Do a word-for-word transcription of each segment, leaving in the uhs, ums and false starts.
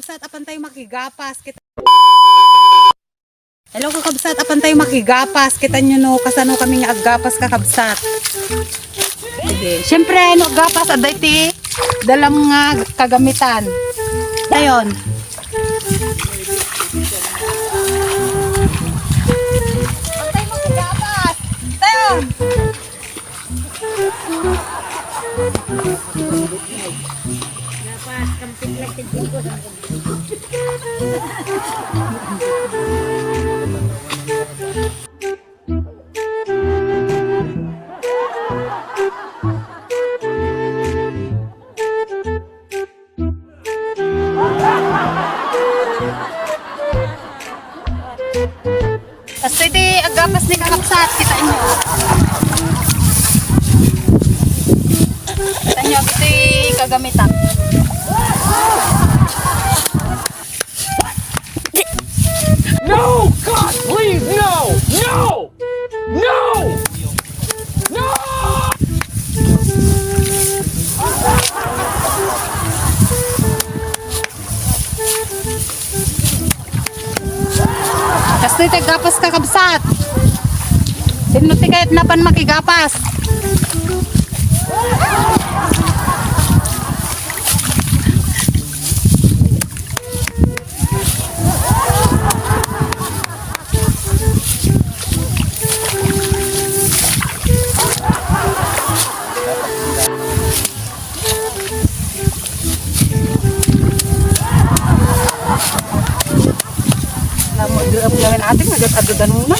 Sat, apan tayo makigapas. Kita Hello, kakabsat, apan tayo makigapas. Kita nyo, no, kasano kami nga aggapas, kakabsat. Sige. Siyempre, no, aggapas, adda iti dalam nga kagamitan. Dayon. Apan tayo makigapas. Dayon. Kastoy ti aggapas ni kakabsat, kita inyo. Kita inyo, iti kagamitan. No! God, please, no! No! No! No! Kastoy ti aggapas, kakabsat. Sino ti kayat napan makigapas? Alam mo, di, alam mo, ating nagkakadudan muna.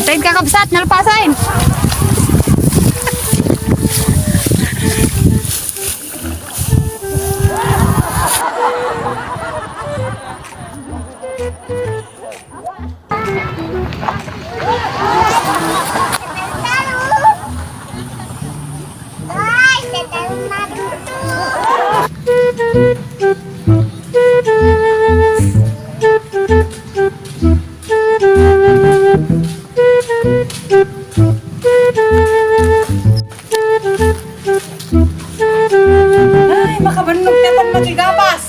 Intayin, kakabsat, nalpasan. Ay, makabannog ti apan makigapas.